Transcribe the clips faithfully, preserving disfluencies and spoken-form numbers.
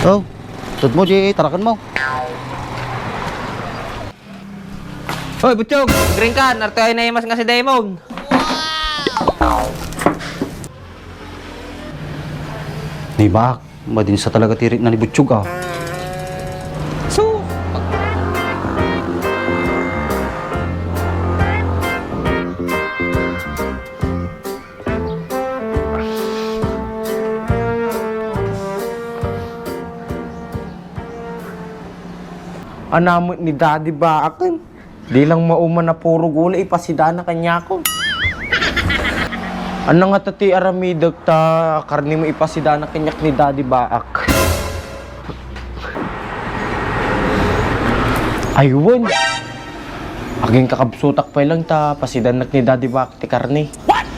Oh, sud mo di taraken mo. Hoy, Butchog! Green ka! Narto ay naimas nga si Diamond! Ni Bak, madinsa talaga ti rikna ni Butchog, ah. So, Anam met ni Daddy Baak, eh. Di lang mauma a puro gulay ipasidana kaniak. Ania ngata ti aramidek ta karne met ipasidana kaniak ni Daddy Baak? Ay, wen. Aginkakabsutak pay lang ta pasidanak ni Daddy Baak ti karne. What?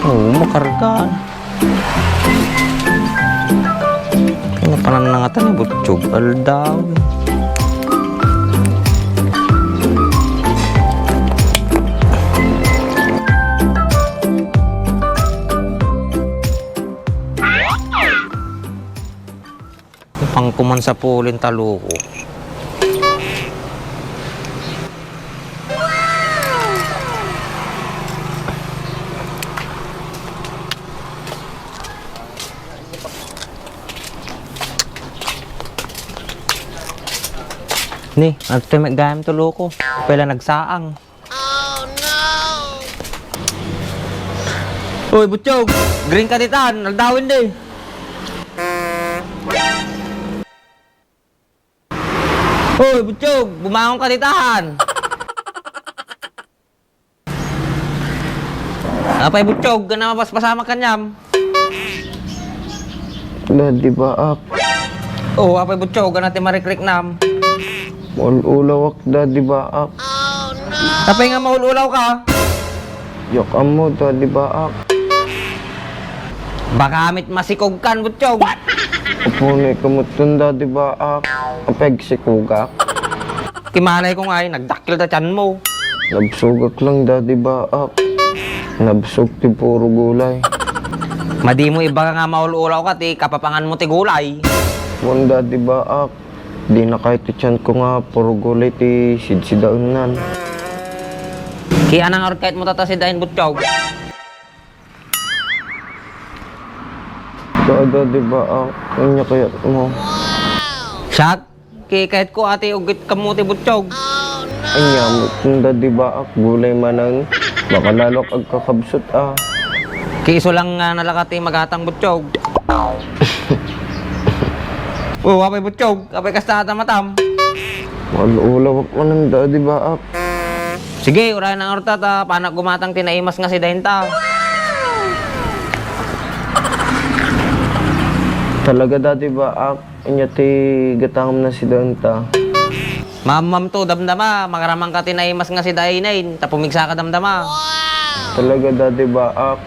Oo, makargaan. Ano pa nang nangatan ni Butchog? Aldaw. Pangkuman sa pulin taluko. Ni, ano tayo gayam taluko? Pwela nagsaang. Uy, Butchog! Green ka ditan! Aldawin di! Uy, Butchog! Bumangon ka ditan! Apay, Butchog, gana mapaspasamak kaniam. Daddy Baak. Oh, apay, Butchog, gana ti marikriknam. Maul-ulawak, Daddy Baak. Apay nga maul-ulaw ka? Diak ammo, Daddy Baak. Baka amit masikog kan, Butchog. Apo, ni kamuton, Daddy Baak. Apay agsikogak? Kimanay ko nga ay, nagdakkel ta tiyan mo. Nabsogak lang, Daddy Baak. Nabsog ti puro gulay. Madi mo ibaga nga maul-ulaw ka, ti kapapangan mo ti gulay. Mon, Daddy Baak. Di na kay ti tiyan ko nga puro gulay ti sidsidaennan. Ki anang arut kayat mo tata sidaen, Butchog? Kada, di ba, ang inya kayat mo? Siak? Ki kayat ko ati ugit kammo ti Butchog. Anya, mutunda, di ba, ak gulay manen? Baka lalok agkakabsut, ah. Ki isu lang nga nalaka ti magatang, Butchog. Oh, apay, Butchog? Apay kasta ata matam? Maul-ulawak manen da, di ba, ak? Sige, uray na nga arut ta, panak gumatang ti naimas nga sidaenta. Talaga da, di ba, ak? Anya ti gatangamna sidaenta. Mammam to, damdama, makaramang ka ti naimas nga sidaen, ta pumigsa ka, damdama. Talaga da, di ba, ak?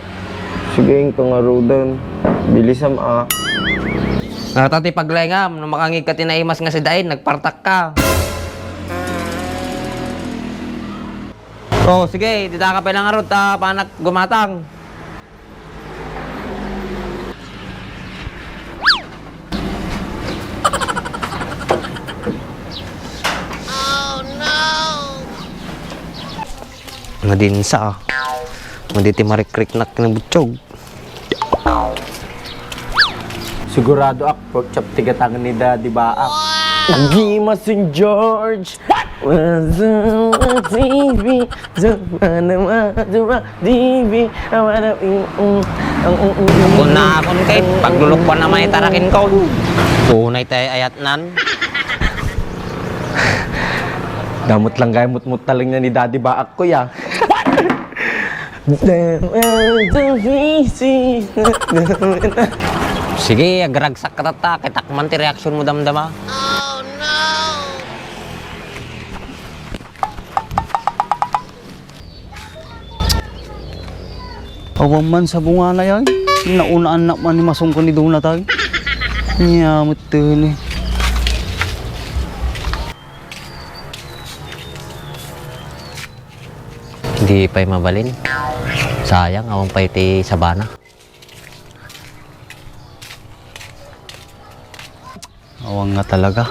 Sige, inka ngaruden. Bilisam, ah. Ngarata ti paglengam, no makangig ka ti naimas nga sidaen, nagpartak ka. Oh, sige, dita ka pay nangarud, ta panak gumatang. Nadinsa, ah. Madi ti marikriknak ni Butchog. Sigurado ak, pork chop ti gatang ni Daddy Baak. Gimas in George! What's up, T V? Mana, mana, mana, T V. Mana, mm, mm, mm, mm, mm, Kun na, kun kay, paglulukwan na may tarakin ko. Tunay tayo ayat nan. Damot lang kayo mutmut talang niya ni Daddy Baak, kuya. Sige, agragsak ka tatta. Kitak man ti reaksyon mo, damdama. Awan man sa bungana yan. Naunaan na man ni Masong ko ni Donat ay. Niya, mutin eh. Di pay mabalin. Sayang, awan pay ti sabana. Awang nga talaga.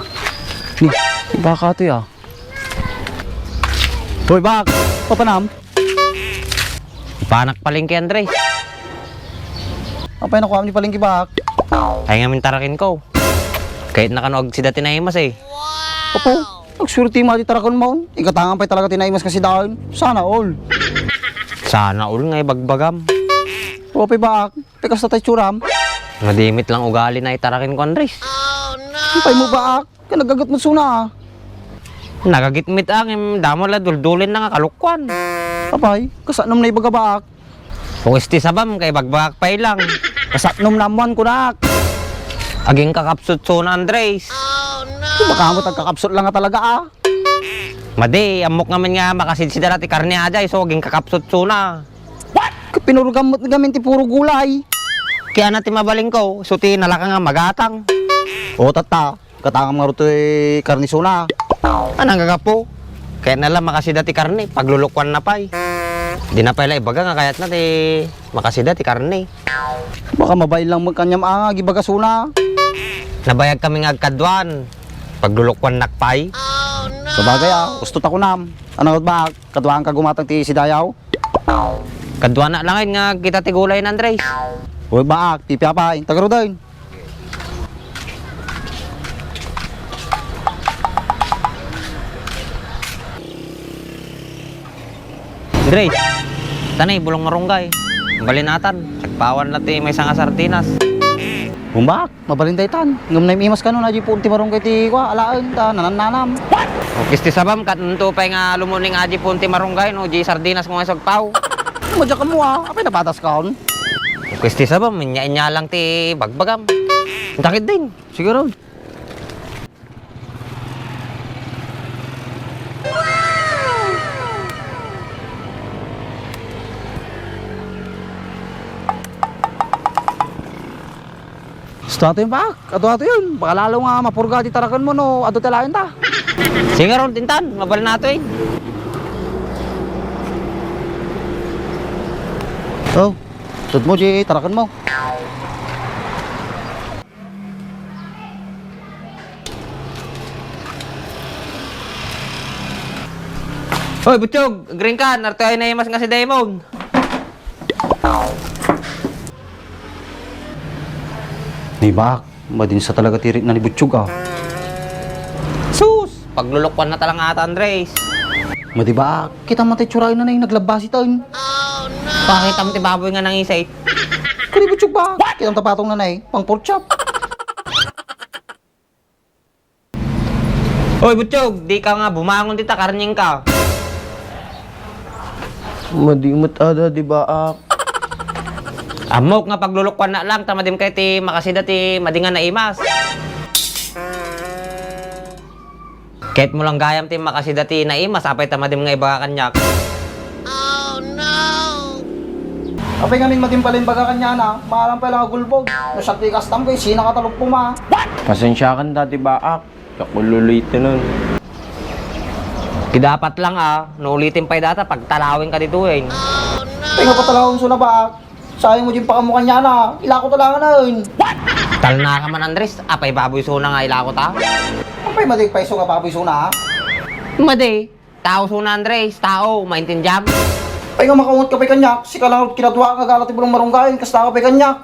Ni, baka to ya. Hoy, Bak! Papanam? Panak palengke, Andres. Apay nakuha ni palengke, Bak? Ay nga mintarakin ko. Kahit nakano agsida ti naimas eh. Apo, agsuerti mo ti taraken mo. Ikatangan pay talaga ti naimas kasi daan. Sana all. Sana all nga ibagbagam. Apay, Bak? Apay kasta tay itsuram? Madimit lang ugali na itaraken ko, Andres. Apay mo, Bak? Ka nagaget met suna. Nagagitmit angem, damo la duldulen na nga kalukwan. Apay, kasano na ibaga, Bak? Kung isti sabam, kay bagbagak pay lang. Kasano na ammuan kunak? Aging kakapsut suna, Andres. Baka mo tagkakapsut lang nga talaga, ah. Madi, ammok ngamin nga makasidsidara ti karne ajay, so aging kakapsut suna. Kapinurgam met ngamin ti puro gulay. Kaya na ti mabaling ko, so ti nalaka nga magatang. O, tatta. Katangam ngarud toy karne suna. Anang gagapu? Kayatna la makasida ti karne, paglulukuan na pay. Di na pay la ibaga nga kayatna ti makasida ti karne. Baka mabain lang met kaniam nga agibaga suna. Nabayag kami nga agkaduan. Paglulukuannak pay. Sabagay, ah, gusto ta kunam. Ano ba, kaduaan ka gumatang ti sidayaw? Kaduana lang nga kita ti gulay na, Andres. Uy, baak, pipiapay, tagaruden. Andres, tanay, bulong marunggay. Balinatan, sagpawan na ti maysa nga sardinas. Bumbak, mabalin daytan. Ngem naimas kano, na di po ti marunggay ti kua, alaen, ta nanannanam. O, kisti sabam, kat nto pay nga lumuning aji po ti marunggay, no, di sardinas mo nga sagpaw. Madya ka mo, ah. Apay napatas ka, on? Kisti sabam, inya-inya lang ti bagbagam. Takit din. Sige, Rod. Gusto ato yun, Pak? Ato, ato yun. Baka lalo nga mapurga di taraken mo, no? Ato talayan ta. Sige, Rod, intan. Mabal na ato, eh. Oh, tut mo, di taraken mo. Hoy, Butchog! Green can! Arto ay naimas nga si Diamond! Ni Bak, madinsa talaga ti rikna ni Butchog, ah. Sus! Paglulukuan na talaga ata, Andres. Madi, Bak, kita mo ti tsura na, eh, naglabbas ita, eh. Pakita mo ti baboy nga nangisay. Kani Butchog, Bak, kita mo tapatong na, eh, pang pork chop. Oy, Butchog, di ka nga bumangon dita, karnyeng ka. Madi met ada, di Baak? Ammok nga paglulukuan na lang, ta madim kay ti makasida ti madi nga naimas. Ket mo lang gayam ti makasida ti naimas, apay ta madim nga ibaga kaniak. Oh, no! Apay ngamin madimpalimbaga kaniana, maalam pay lang agulbog. No siak ti kastam ko, isina ka taluppo ma. Pasensiakan ta, di Baak. Yak ululitenan. Ti dapat lang, ah, no ulitin pay data, pagtalawin ka ditoy. Apay nga patalawin so na, Baak? Sayang mo din pakamu kaniana. Ilako ta lang, ano, yun? Talna ka man, Andres. Apay baboy so na nga ilako ta? Apay madi pay so nga baboy so na, ah? Madi. Tao suna, Andres, tao, maintindiam? Ay nga makaungot ka pay kaniak, sika lang kinadua nga gala ti bulong marunggayan, kasta ka pay kaniak.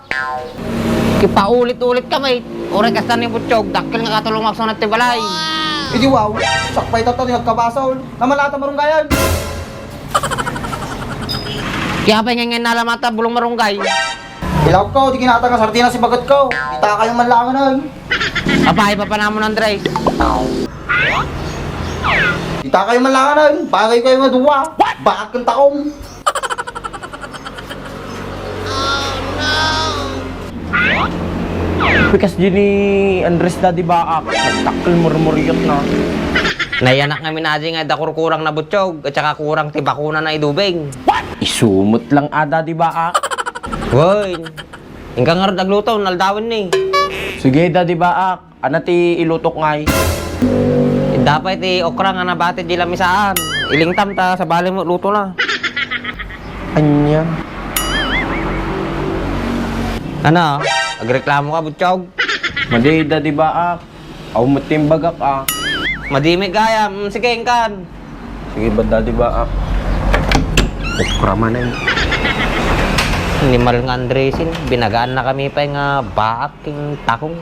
Kipaulit-ulit ka, mate. Uray kasta ni Butchog, dakkel nga katulong agsunat ti balay. Idi wow, sakbay ta ta, di nagkabasol. Naman ata marunggayan. Kaya pay ngay-ngay nalamata, bulong marunggay. Ilaw ko, di kinatang nga sardinas si bagat ko. Kita kayo man lang, ano? Apay, papanamon, Andres? Kita kayo man lang, ano? Bagay kayo nga duwa. Bakit kang takong? Pikas di ni Andres, Daddy Baak. Nagtakkel murmuriot na. Nayanak nga minaji nga da kurkurang na Butchog, at saka kurang ti bakuna na idubing. Isumot lang ada, di Baak. Woy, Ingka ngarud agluto, naldawen ni. Sige, Daddy Baak. Ana ti ilutok ngay? Idda pay ti okra nga nabati di lamisaan. Ilingtam ta sabali mo luto na. Anya? Ano? Agreklamo ka, Butchog? Madi, Daddy Baak. Aw, matimbagak, ah. Madimig gayam. Mm, sige, inkan. Sige, banda di ba, ah? Okra man, eh. Ni Mal nga Andresin, binagaan na kami pa nga baak king takong.